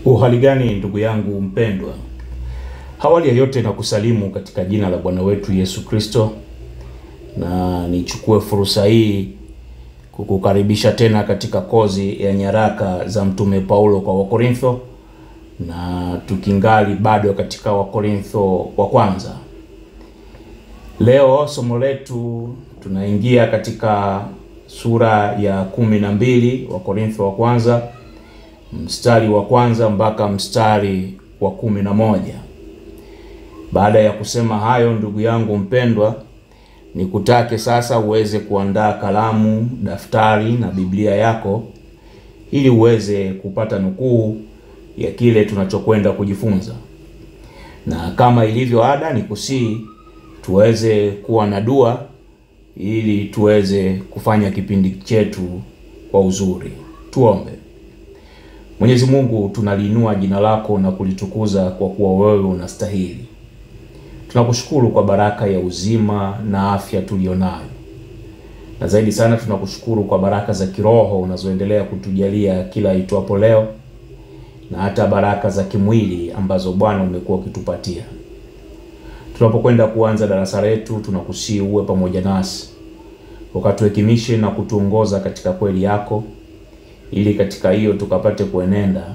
Uhali gani ndugu yangu mpendwa? Awali ya yote na kusalimu katika jina la Bwana wetu Yesu Kristo, na nichukue fursa hii kukukaribisha tena katika kozi ya nyaraka za Mtume Paulo kwa Wakorintho, na tukingali bado katika Wakorintho wa kwanza. Leo somo letu tunaingia katika sura ya 12 Wakorintho wa kwanza, mstari wa kwanza mpaka mstari wa 11. Baada ya kusema hayo, ndugu yangu mpendwa, nikutake sasa uweze kuandaa kalamu, daftari na Biblia yako ili uweze kupata nukuu ya kile tunachokwenda kujifunza. Na kama ilivyo ada, nikusihi tuweze kuwa na dua ili tuweze kufanya kipindi chetu kwa uzuri. Tuombe. Mwenyezi Mungu, tunaliinua jina lako na kulitukuza kwa kuwa wewe unastahili. Tunakushukuru kwa baraka ya uzima na afya tulionayo. Na zaidi sana tunakushukuru kwa baraka za kiroho unazoendelea kutujalia kila itwapo leo, na hata baraka za kimwili ambazo Bwana umekuwa ukitupatia. Tunapokwenda kuanza darasa letu, tunakusihi uwe pamoja nasi, ukatuhekimishe na kutuongoza katika kweli yako, ili katika hiyo tukapate kuenenda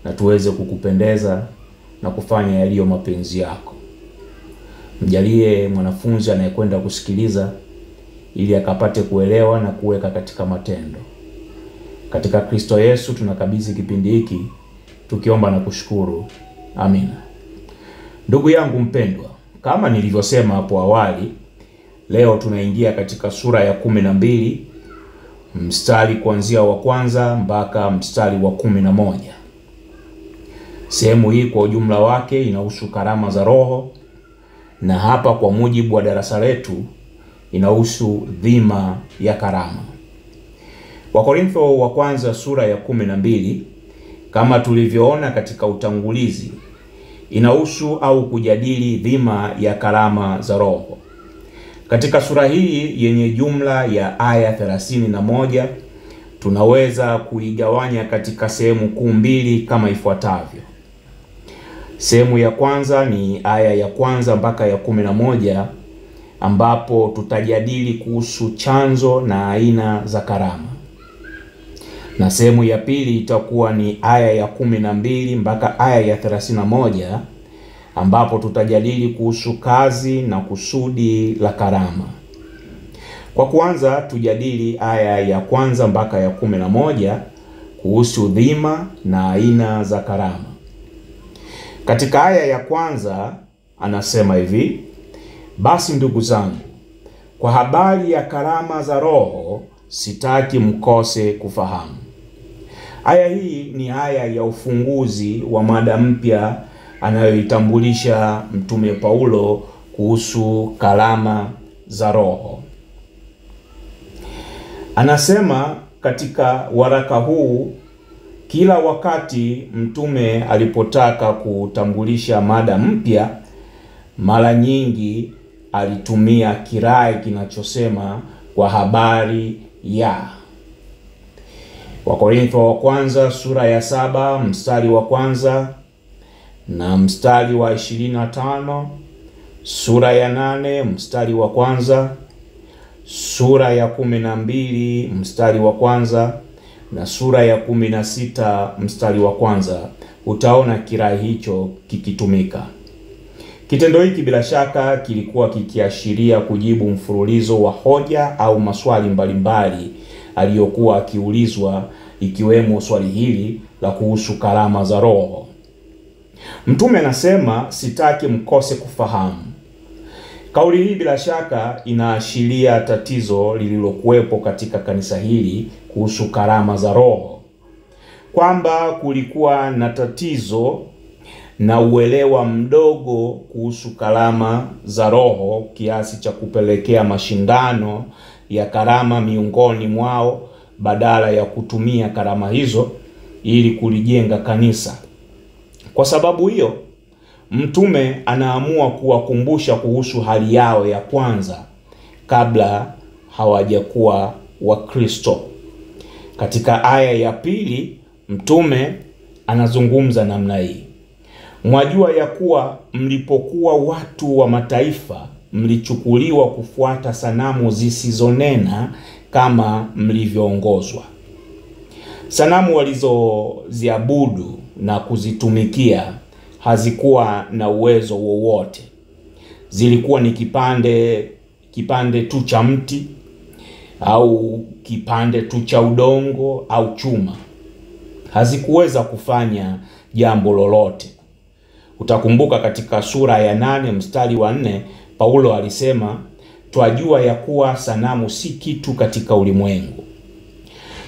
na tuweze kukupendeza na kufanya yaliyo mapenzi yako. Mjalie mwanafunzi anayekwenda kusikiliza ili akapate kuelewa na kuweka katika matendo. Katika Kristo Yesu tunakabidhi kipindi hiki tukiomba na kushukuru. Amina. Ndugu yangu mpendwa, kama nilivyosema hapo awali, leo tunaingia katika sura ya 12 mstari kuanzia wa kwanza mpaka mstari wa 11. Sehemu hii kwa ujumla wake inahusu karama za Roho, na hapa kwa mujibu wa darasa letu inahusu dhima ya karama. Wakorintho wa kwanza sura ya 12, kama tulivyoona katika utangulizi, inahusu au kujadili dhima ya karama za Roho. Katika sura hii yenye jumla ya aya 31, tunaweza kuigawanya katika sehemu kuu mbili kama ifuatavyo. Sehemu ya kwanza ni aya ya kwanza mpaka ya 11, ambapo tutajadili kuhusu chanzo na aina za karama. Na sehemu ya pili itakuwa ni aya ya 12 mpaka aya ya 31, ambapo tutajadili kuhusu kazi na kusudi la karama. Kwa kuanza, tujadili aya ya kwanza mpaka ya 11 kuhusu dhima na aina za karama. Katika aya ya kwanza anasema hivi: basi ndugu zangu, kwa habari ya karama za Roho sitaki mkose kufahamu. Aya hii ni aya ya ufunguzi wa mada mpya anayoitambulisha Mtume Paulo kuhusu karama za Roho. Anasema katika waraka huu, kila wakati mtume alipotaka kutambulisha mada mpya, mara nyingi alitumia kirai kinachosema kwa habari ya. Wakorintho wa kwanza sura ya 7 mstari wa kwanza na mstari wa 25, sura ya 8 mstari wa kwanza, sura ya 12 mstari wa kwanza na sura ya 16 mstari wa kwanza, utaona kirai hicho kikitumika. Kitendo hiki bila shaka kilikuwa kikiashiria kujibu mfululizo wa hoja au maswali mbalimbali aliyokuwa akiulizwa, ikiwemo swali hili la kuhusu karama za Roho. Mtume anasema sitaki mkose kufahamu. Kauli hii bila shaka inaashiria tatizo lililokuwepo katika kanisa hili kuhusu karama za Roho, kwamba kulikuwa na tatizo na uelewa mdogo kuhusu karama za Roho kiasi cha kupelekea mashindano ya karama miongoni mwao badala ya kutumia karama hizo ili kulijenga kanisa. Kwa sababu hiyo, mtume anaamua kuwakumbusha kuhusu hali yao ya kwanza kabla hawajakuwa Wakristo. Katika aya ya pili, mtume anazungumza namna hii: mwajua ya kuwa mlipokuwa watu wa mataifa mlichukuliwa kufuata sanamu zisizonena kama mlivyoongozwa. Sanamu walizoziabudu na kuzitumikia hazikuwa na uwezo wowote. Zilikuwa ni kipande tu cha mti au kipande tu cha udongo au chuma. Hazikuweza kufanya jambo lolote. Utakumbuka katika sura ya 8 mstari wa 4 Paulo alisema, twajua ya kuwa sanamu si kitu katika ulimwengu.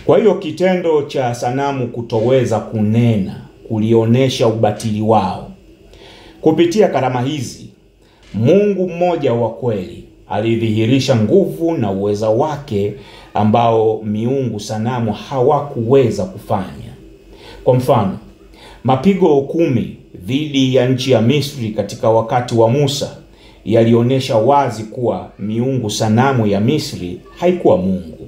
Kwa hiyo kitendo cha sanamu kutoweza kunena kulionesha ubatili wao. Kupitia karama hizi, Mungu mmoja wa kweli alidhihirisha nguvu na uweza wake ambao miungu sanamu hawakuweza kufanya. Kwa mfano, mapigo 10 dhidi ya nchi ya Misri katika wakati wa Musa yalionyesha wazi kuwa miungu sanamu ya Misri haikuwa Mungu.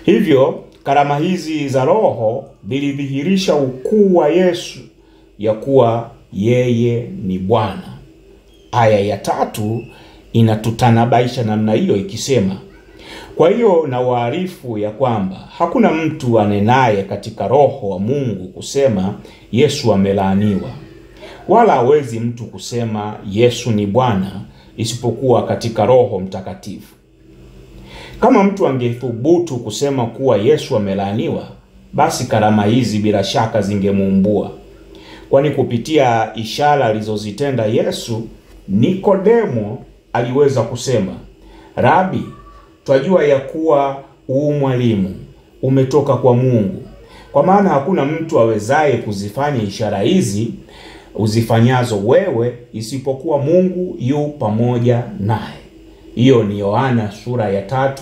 Hivyo karama hizi za Roho zilidhihirisha ukuu wa Yesu, ya kuwa yeye ni Bwana. Aya ya 3 inatutanabaisha namna hiyo ikisema, kwa hiyo na waarifu ya kwamba hakuna mtu anenaye katika Roho wa Mungu kusema Yesu amelaaniwa, wala hawezi mtu kusema Yesu ni Bwana isipokuwa katika Roho Mtakatifu. Kama mtu angethubutu kusema kuwa Yesu amelaaniwa, basi karama hizi bila shaka zingemuumbua. Kwani kupitia ishara alizozitenda Yesu, Nikodemo aliweza kusema, Rabi, twajua ya kuwa u mwalimu umetoka kwa Mungu, kwa maana hakuna mtu awezaye kuzifanya ishara hizi uzifanyazo wewe isipokuwa Mungu yu pamoja naye. Hiyo ni Yohana sura ya 3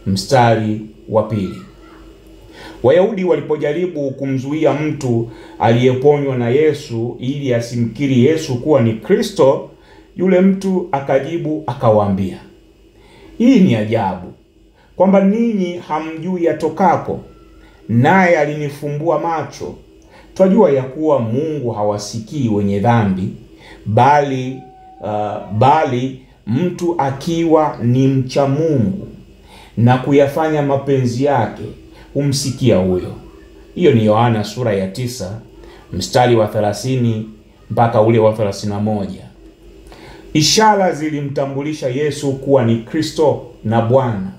mstari wa 2. Wayahudi walipojaribu kumzuia mtu aliyeponywa na Yesu ili asimkiri Yesu kuwa ni Kristo, yule mtu akajibu akawaambia, hii ni ajabu kwamba ninyi hamjui yatokako, naye alinifumbua macho. Twajua ya kuwa Mungu hawasikii wenye dhambi, bali mtu akiwa ni mcha Mungu na kuyafanya mapenzi yake humsikia huyo. Hiyo ni Yohana sura ya 9 mstari wa 30 mpaka ule wa 31. Ishara zilimtambulisha Yesu kuwa ni Kristo na Bwana.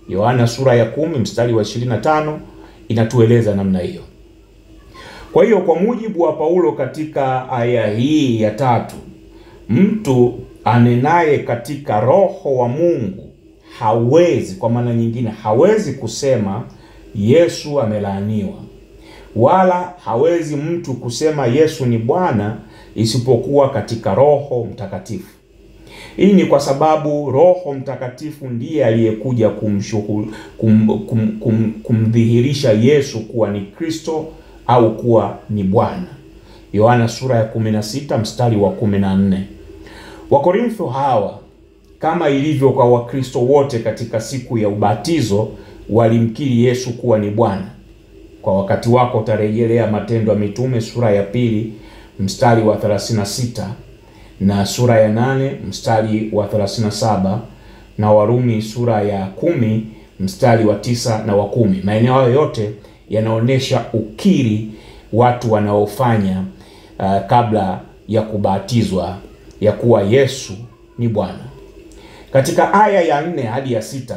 Yohana sura ya 10 mstari wa 25 inatueleza namna hiyo. Kwa hiyo kwa mujibu wa Paulo katika aya hii ya 3, mtu anenaye katika Roho wa Mungu hawezi, kwa maana nyingine, hawezi kusema Yesu amelaaniwa, wala hawezi mtu kusema Yesu ni Bwana isipokuwa katika Roho Mtakatifu. Hii ni kwa sababu Roho Mtakatifu ndiye aliyekuja kumdhihirisha Yesu kuwa ni Kristo au kuwa ni Bwana. Yohana sura ya 16 mstari wa 14. Wakorintho hawa, kama ilivyo kwa Wakristo wote katika siku ya ubatizo, walimkiri Yesu kuwa ni Bwana. Kwa wakati wako utarejelea Matendo ya Mitume sura ya 2 mstari wa 36 na sura ya 8 mstari wa 37 na Warumi sura ya 10 mstari wa 9 na wa 10. Maeneo hayo yote yanaonesha ukiri watu wanaofanya kabla ya kubatizwa ya kuwa Yesu ni Bwana. Katika aya ya 4 hadi ya 6,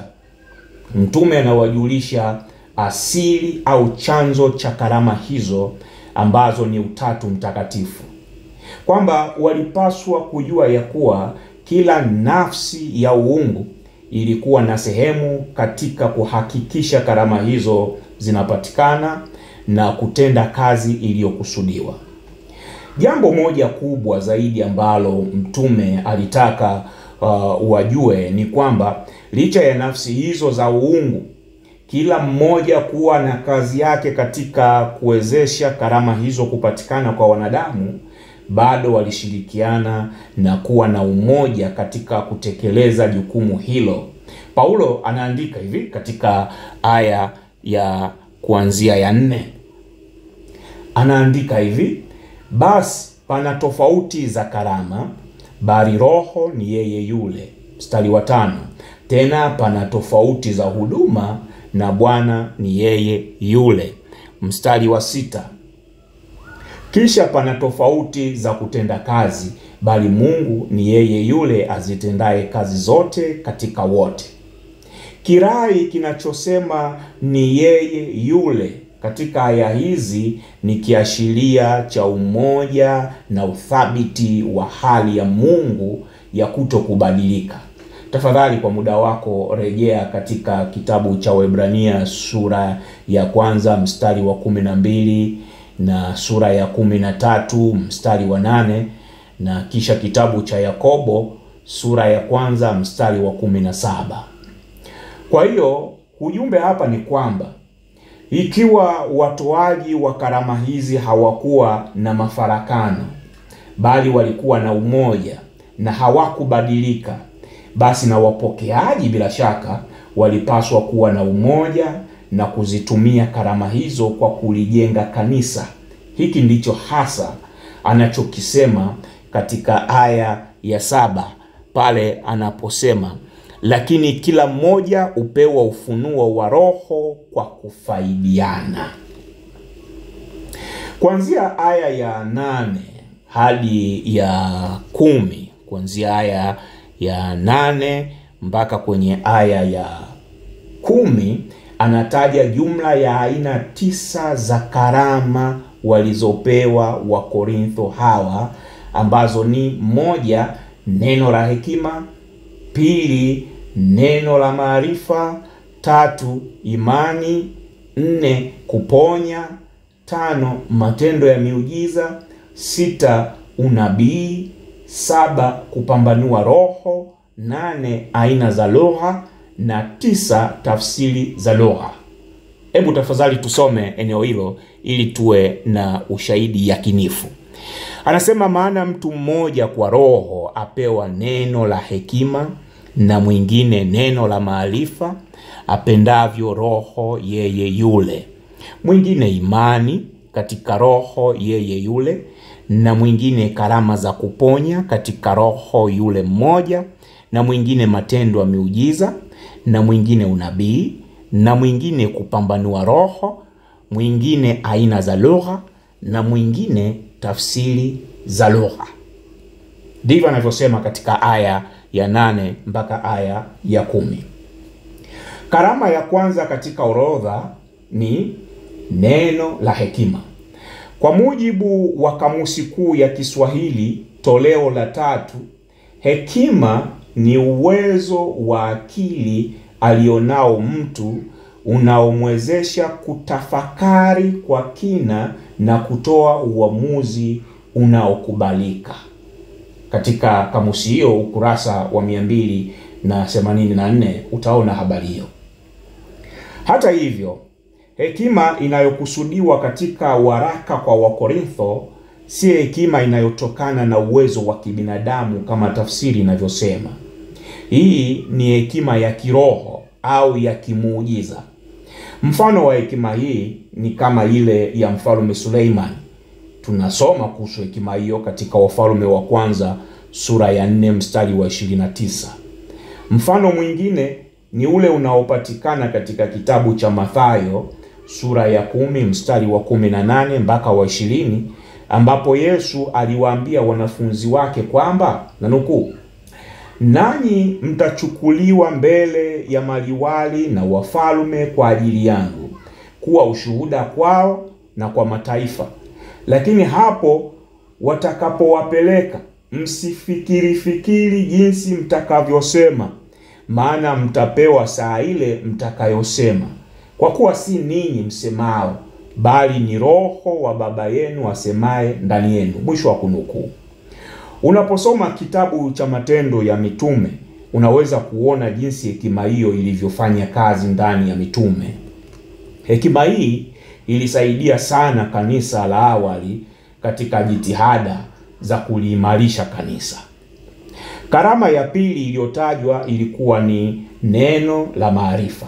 mtume anawajulisha asili au chanzo cha karama hizo ambazo ni Utatu Mtakatifu, kwamba walipaswa kujua ya kuwa kila nafsi ya uungu ilikuwa na sehemu katika kuhakikisha karama hizo zinapatikana na kutenda kazi iliyokusudiwa. Jambo moja kubwa zaidi ambalo mtume alitaka wajue ni kwamba licha ya nafsi hizo za uungu kila mmoja kuwa na kazi yake katika kuwezesha karama hizo kupatikana kwa wanadamu, bado walishirikiana na kuwa na umoja katika kutekeleza jukumu hilo. Paulo anaandika hivi katika aya ya kuanzia ya 4. Anaandika hivi: basi pana tofauti za karama, bali Roho ni yeye yule. Mstari wa 5, tena pana tofauti za huduma, na Bwana ni yeye yule. Mstari wa 6, kisha pana tofauti za kutenda kazi, bali Mungu ni yeye yule azitendaye kazi zote katika wote. Kirai kinachosema ni yeye yule katika aya hizi ni kiashiria cha umoja na uthabiti wa hali ya Mungu ya kutokubadilika. Tafadhali kwa muda wako rejea katika kitabu cha Waebrania sura ya 1 mstari wa 12 na sura ya 13 mstari wa 8 na kisha kitabu cha Yakobo sura ya 1 mstari wa 17. Kwa hiyo ujumbe hapa ni kwamba ikiwa watoaji wa karama hizi hawakuwa na mafarakano, bali walikuwa na umoja na hawakubadilika, basi na wapokeaji bila shaka walipaswa kuwa na umoja na kuzitumia karama hizo kwa kulijenga kanisa. Hiki ndicho hasa anachokisema katika aya ya 7 pale anaposema, lakini kila mmoja hupewa ufunuo wa Roho kwa kufaidiana. Kuanzia aya ya 8 hadi ya 10, kuanzia aya ya 8 mpaka kwenye aya ya 10, anataja jumla ya aina 9 za karama walizopewa Wakorintho hawa, ambazo ni 1, neno la hekima; 2, neno la maarifa; 3, imani; 4, kuponya; 5, matendo ya miujiza; 6, unabii; 7, kupambanua roho; 8, aina za lugha; na 9, tafsiri za lugha. Hebu tafadhali tusome eneo hilo ili tuwe na ushahidi yakinifu. Anasema, maana mtu mmoja kwa Roho apewa neno la hekima, na mwingine neno la maarifa, apendavyo Roho yeye yule; mwingine imani katika Roho yeye yule, na mwingine karama za kuponya katika Roho yule mmoja, na mwingine matendo ya miujiza, na mwingine unabii, na mwingine kupambanua roho, mwingine aina za lugha, na mwingine tafsiri za lugha. Ndivyo anavyosema katika aya ya 8 mpaka aya ya 10. Karama ya kwanza katika orodha ni neno la hekima. Kwa mujibu wa Kamusi Kuu ya Kiswahili toleo la 3, hekima ni uwezo wa akili alionao mtu unaomwezesha kutafakari kwa kina na kutoa uamuzi unaokubalika. Katika kamusi hiyo ukurasa wa 284 utaona habari hiyo. Hata hivyo, hekima inayokusudiwa katika waraka kwa Wakorintho si hekima inayotokana na uwezo wa kibinadamu kama tafsiri inavyosema. Hii ni hekima ya kiroho au ya kimuujiza. Mfano wa hekima hii ni kama ile ya Mfalme Suleiman. Tunasoma kuhusu hekima hiyo katika Wafalme wa Kwanza sura ya 4 mstari wa 29. Mfano mwingine ni ule unaopatikana katika kitabu cha Mathayo sura ya 10 mstari wa 18 mpaka wa 20, ambapo Yesu aliwaambia wanafunzi wake kwamba, na nukuu, nanyi mtachukuliwa mbele ya maliwali na wafalme kwa ajili yangu, kuwa ushuhuda kwao na kwa mataifa. Lakini hapo watakapowapeleka, msifikiri fikiri jinsi mtakavyosema, maana mtapewa saa ile mtakayosema. Kwa kuwa si ninyi msemao, bali ni Roho wa Baba yenu asemaye ndani yenu. Mwisho wa kunukuu. Unaposoma kitabu cha Matendo ya Mitume, unaweza kuona jinsi hekima hiyo ilivyofanya kazi ndani ya mitume. Hekima hii ilisaidia sana kanisa la awali katika jitihada za kuliimarisha kanisa. Karama ya pili iliyotajwa ilikuwa ni neno la maarifa.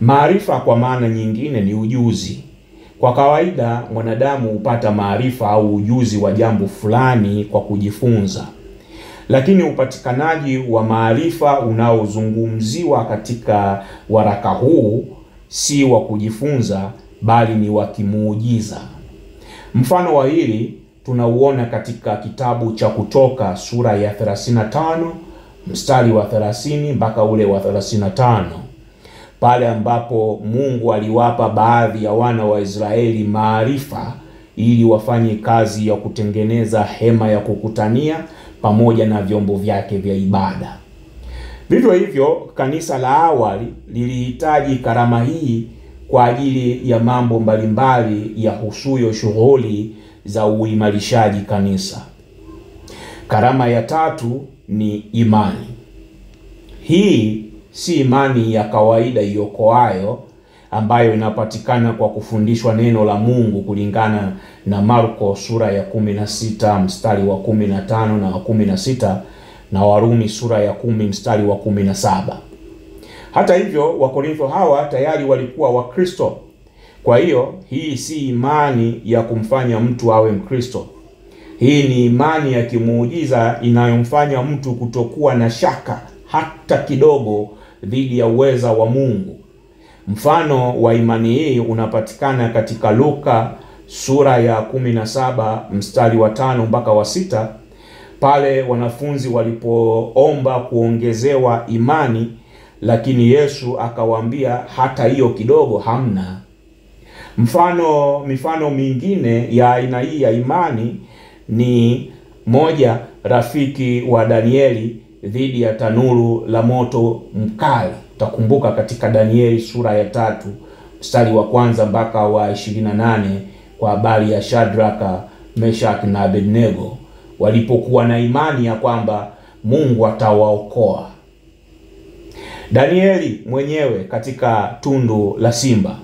Maarifa kwa maana nyingine ni ujuzi. Kwa kawaida mwanadamu hupata maarifa au ujuzi wa jambo fulani kwa kujifunza, lakini upatikanaji wa maarifa unaozungumziwa katika waraka huu si wa kujifunza, bali ni wa kimuujiza. Mfano wa hili tunauona katika kitabu cha Kutoka sura ya 35 mstari wa 30 mpaka ule wa 35, pale ambapo Mungu aliwapa baadhi ya wana wa Israeli maarifa ili wafanye kazi ya kutengeneza hema ya kukutania pamoja na vyombo vyake vya ibada. Vivyo hivyo, kanisa la awali lilihitaji karama hii kwa ajili ya mambo mbalimbali ya husuyo shughuli za uimarishaji kanisa. Karama ya tatu ni imani. Hii si imani ya kawaida iokoayo ambayo inapatikana kwa kufundishwa neno la Mungu kulingana na Marko sura ya 16 mstari wa 15 na wa 16 na Warumi sura ya 10 mstari wa 17. Hata hivyo, Wakorintho hawa tayari walikuwa Wakristo. Kwa hiyo hii si imani ya kumfanya mtu awe Mkristo. Hii ni imani ya kimuujiza inayomfanya mtu kutokuwa na shaka hata kidogo dhidi ya uweza wa Mungu. Mfano wa imani hii unapatikana katika Luka sura ya 17 mstari wa 5 mpaka wa 6, pale wanafunzi walipoomba kuongezewa imani, lakini Yesu akawaambia hata hiyo kidogo hamna. Mifano mingine ya aina hii ya imani ni moja, rafiki wa Danieli dhidi ya tanuru la moto mkali. Utakumbuka katika Danieli sura ya 3 mstari wa 1 mpaka wa 28 kwa habari ya Shadraka, Meshaki na Abednego walipokuwa na imani ya kwamba Mungu atawaokoa. Danieli mwenyewe katika tundu la simba,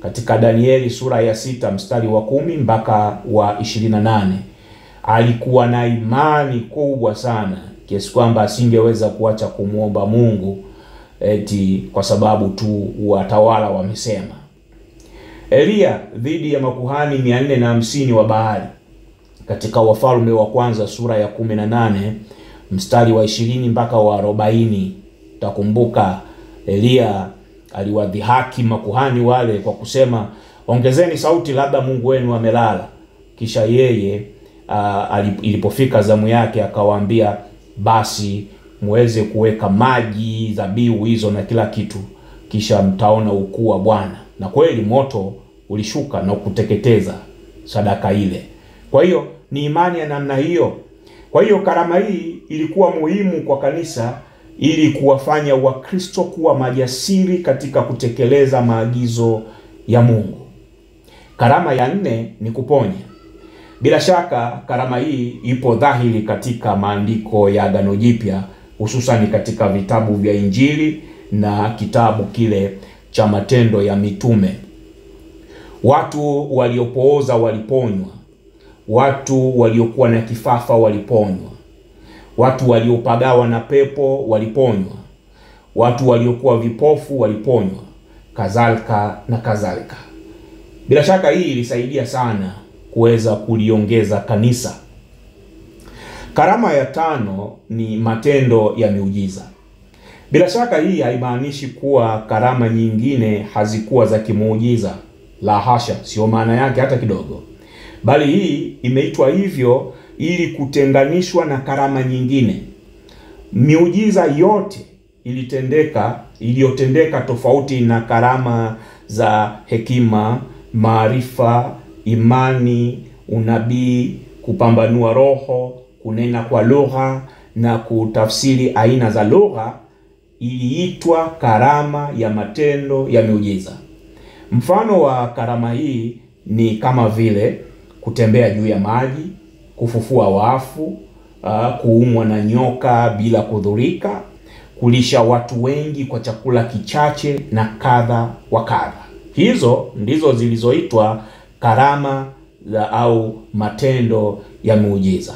katika Danieli sura ya 6 mstari wa 10 mpaka wa 28, alikuwa na imani kubwa sana kiasi kwamba asingeweza kuacha kumuomba Mungu eti kwa sababu tu watawala wamesema. Elia dhidi ya makuhani 450 wa Baali katika Wafalme wa Kwanza sura ya 18 mstari wa 20 mpaka wa 40. Utakumbuka Elia aliwadhihaki makuhani wale kwa kusema, ongezeni sauti, labda Mungu wenu amelala. Kisha yeye ilipofika zamu yake akawaambia, basi muweze kuweka maji, dhabihu hizo na kila kitu, kisha mtaona ukuu wa Bwana. Na kweli moto ulishuka na kuteketeza sadaka ile. Kwa hiyo ni imani ya namna hiyo. Kwa hiyo karama hii ilikuwa muhimu kwa kanisa ili kuwafanya Wakristo kuwa majasiri katika kutekeleza maagizo ya Mungu. Karama ya nne ni kuponya. Bila shaka karama hii ipo dhahiri katika maandiko ya Agano Jipya, hususan katika vitabu vya Injili na kitabu kile cha Matendo ya Mitume. Watu waliopooza waliponywa, watu waliokuwa na kifafa waliponywa, watu waliopagawa na pepo waliponywa, watu waliokuwa vipofu waliponywa, kadhalika na kadhalika. Bila shaka hii ilisaidia sana kuweza kuliongeza kanisa. Karama ya tano ni matendo ya miujiza. Bila shaka hii haimaanishi kuwa karama nyingine hazikuwa za kimuujiza. La hasha, sio maana yake hata kidogo. Bali hii imeitwa hivyo ili kutenganishwa na karama nyingine. Miujiza yote iliyotendeka tofauti na karama za hekima, maarifa, imani, unabii, kupambanua roho, kunena kwa lugha na kutafsiri aina za lugha, iliitwa karama ya matendo ya miujiza. Mfano wa karama hii ni kama vile kutembea juu ya maji, kufufua wafu, kuumwa na nyoka bila kudhurika, kulisha watu wengi kwa chakula kichache na kadha wa kadha. Hizo ndizo zilizoitwa karama au matendo ya miujiza.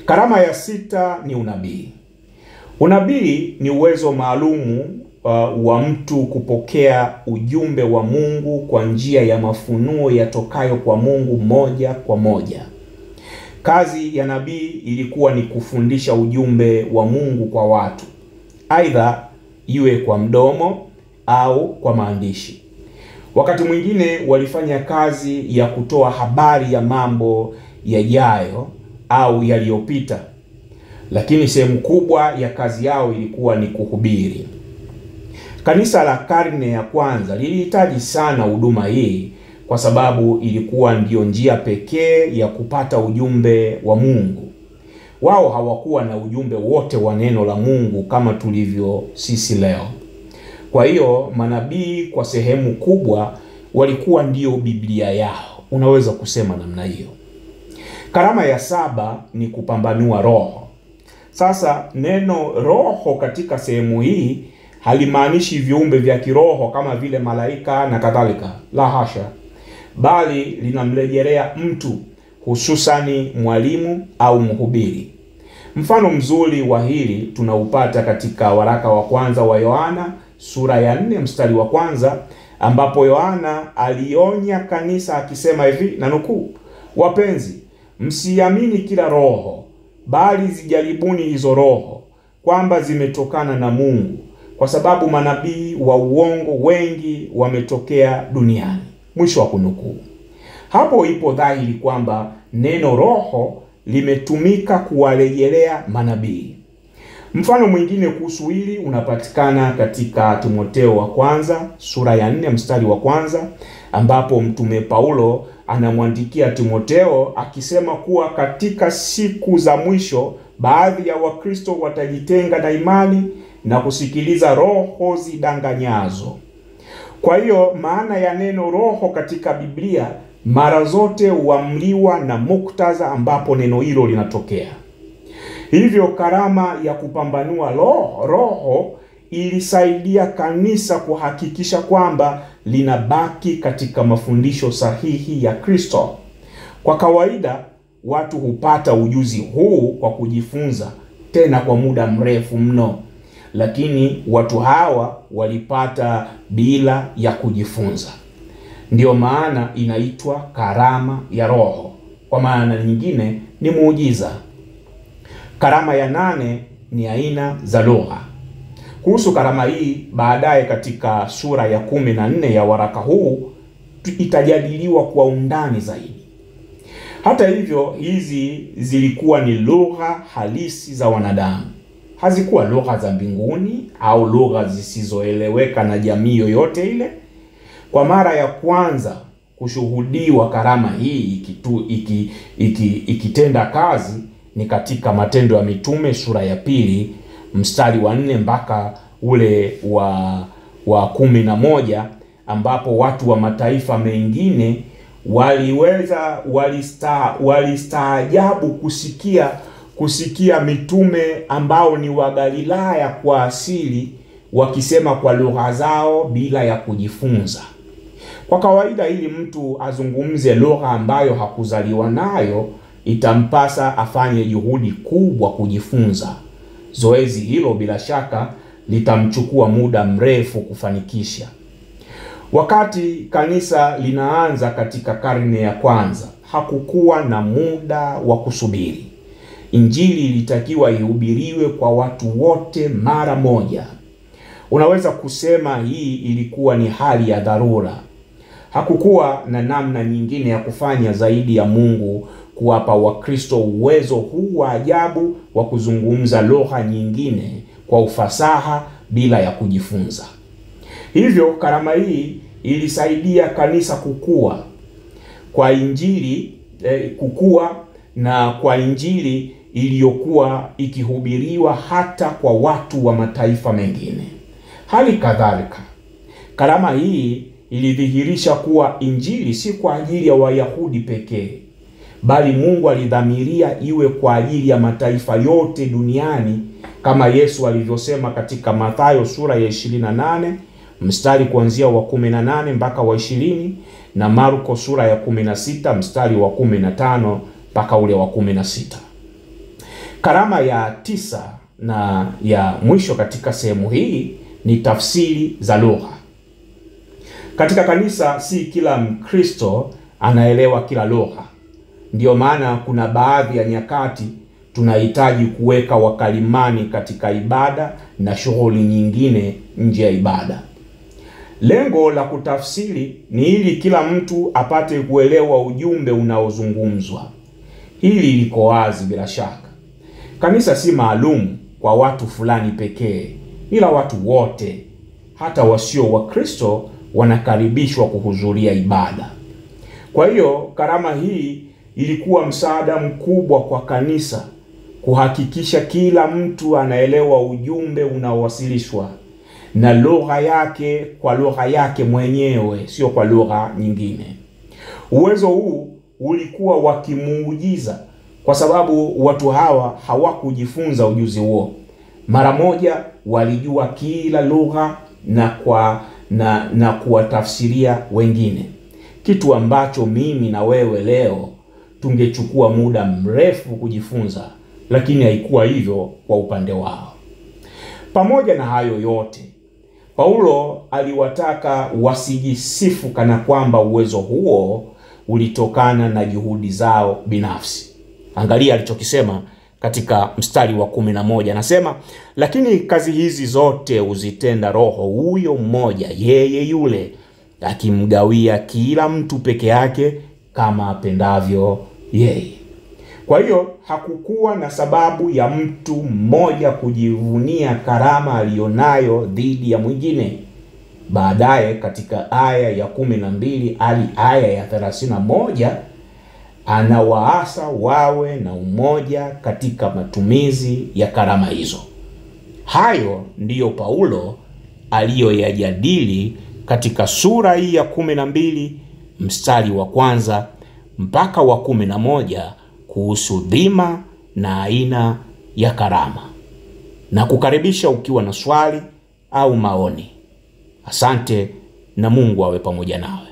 Karama ya sita ni unabii. Unabii ni uwezo maalumu wa mtu kupokea ujumbe wa Mungu kwa njia ya mafunuo yatokayo kwa Mungu moja kwa moja. Kazi ya nabii ilikuwa ni kufundisha ujumbe wa Mungu kwa watu, aidha iwe kwa mdomo au kwa maandishi. Wakati mwingine walifanya kazi ya kutoa habari ya mambo yajayo au yaliyopita, lakini sehemu kubwa ya kazi yao ilikuwa ni kuhubiri. Kanisa la karne ya kwanza lilihitaji sana huduma hii kwa sababu ilikuwa ndiyo njia pekee ya kupata ujumbe wa Mungu. Wao hawakuwa na ujumbe wote wa neno la Mungu kama tulivyo sisi leo. Kwa hiyo manabii kwa sehemu kubwa walikuwa ndiyo Biblia yao. Unaweza kusema namna hiyo. Karama ya saba ni kupambanua roho. Sasa neno roho katika sehemu hii halimaanishi viumbe vya kiroho kama vile malaika na kadhalika, la hasha, bali linamrejelea mtu, hususani mwalimu au mhubiri. Mfano mzuri wa hili tunaupata katika waraka wa kwanza wa Yohana sura ya 4 mstari wa 1, ambapo Yohana alionya kanisa akisema hivi, na nukuu, "Wapenzi, msiamini kila roho, bali zijaribuni hizo roho kwamba zimetokana na Mungu, kwa sababu manabii wa uongo wengi wametokea duniani." Mwisho wa kunukuu. Hapo ipo dhahiri kwamba neno roho limetumika kuwarejelea manabii. Mfano mwingine kuhusu hili unapatikana katika Timotheo wa kwanza sura ya 4 mstari wa 1, ambapo mtume Paulo anamwandikia Timotheo akisema kuwa katika siku za mwisho baadhi ya Wakristo watajitenga na imani na kusikiliza roho zidanganyazo. Kwa hiyo maana ya neno roho katika Biblia mara zote huamliwa na muktadha ambapo neno hilo linatokea. Hivyo karama ya kupambanua roho ilisaidia kanisa kuhakikisha kwamba linabaki katika mafundisho sahihi ya Kristo. Kwa kawaida watu hupata ujuzi huu kwa kujifunza, tena kwa muda mrefu mno, lakini watu hawa walipata bila ya kujifunza. Ndiyo maana inaitwa karama ya roho. Kwa maana nyingine ni muujiza. Karama ya 8 ni aina za lugha. Kuhusu karama hii baadaye katika sura ya 14 ya waraka huu itajadiliwa kwa undani zaidi. Hata hivyo, hizi zilikuwa ni lugha halisi za wanadamu. Hazikuwa lugha za mbinguni au lugha zisizoeleweka na jamii yoyote ile. Kwa mara ya kwanza kushuhudiwa karama hii ikitenda kazi ni katika Matendo ya Mitume sura ya 2 mstari wa 4 mpaka ule wa 11, ambapo watu wa mataifa mengine walistaajabu kusikia mitume ambao ni wa Galilaya kwa asili wakisema kwa lugha zao bila ya kujifunza. Kwa kawaida, ili mtu azungumze lugha ambayo hakuzaliwa nayo, itampasa afanye juhudi kubwa kujifunza. Zoezi hilo bila shaka litamchukua muda mrefu kufanikisha. Wakati kanisa linaanza katika karne ya kwanza, hakukuwa na muda wa kusubiri. Injili ilitakiwa ihubiriwe kwa watu wote mara moja. Unaweza kusema hii ilikuwa ni hali ya dharura. Hakukuwa na namna nyingine ya kufanya zaidi ya Mungu kuwapa Wakristo uwezo huu wa ajabu wa kuzungumza lugha nyingine kwa ufasaha bila ya kujifunza. Hivyo karama hii ilisaidia kanisa kukua kwa injili, kukua na kwa injili iliyokuwa ikihubiriwa hata kwa watu wa mataifa mengine. Hali kadhalika, karama hii ilidhihirisha kuwa injili si kwa ajili ya Wayahudi pekee, bali Mungu alidhamiria iwe kwa ajili ya mataifa yote duniani, kama Yesu alivyosema katika Mathayo sura ya 28 mstari kuanzia wa 18 mpaka wa 20 na Marko sura ya 16 mstari wa 15 mpaka ule wa 16. Karama ya 9 na ya mwisho katika sehemu hii ni tafsiri za lugha. Katika kanisa si kila Mkristo anaelewa kila lugha. Ndiyo maana kuna baadhi ya nyakati tunahitaji kuweka wakalimani katika ibada na shughuli nyingine nje ya ibada. Lengo la kutafsiri ni ili kila mtu apate kuelewa ujumbe unaozungumzwa. Hili liko wazi bila shaka. Kanisa si maalum kwa watu fulani pekee, ila watu wote, hata wasio wa Kristo wanakaribishwa kuhudhuria ibada. Kwa hiyo karama hii ilikuwa msaada mkubwa kwa kanisa kuhakikisha kila mtu anaelewa ujumbe unaowasilishwa na lugha yake, kwa lugha yake mwenyewe, sio kwa lugha nyingine. Uwezo huu ulikuwa wa kimuujiza kwa sababu watu hawa hawakujifunza ujuzi huo. Mara moja walijua kila lugha na kuwatafsiria wengine, kitu ambacho mimi na wewe leo tungechukua muda mrefu kujifunza, lakini haikuwa hivyo kwa upande wao. Pamoja na hayo yote, Paulo aliwataka wasijisifu kana kwamba uwezo huo ulitokana na juhudi zao binafsi. Angalia alichokisema katika mstari wa 11, anasema, lakini kazi hizi zote huzitenda Roho huyo mmoja, yeye yule, akimgawia kila mtu peke yake kama apendavyo yeye. Kwa hiyo hakukuwa na sababu ya mtu mmoja kujivunia karama alionayo dhidi ya mwingine. Baadaye katika aya ya 12 hadi aya ya 31 anawaasa wawe na umoja katika matumizi ya karama hizo. Hayo ndiyo Paulo aliyoyajadili katika sura hii ya 12 mstari wa 1 mpaka wa 11 kuhusu dhima na aina ya karama. Na kukaribisha ukiwa na swali au maoni. Asante na Mungu awe pamoja nawe.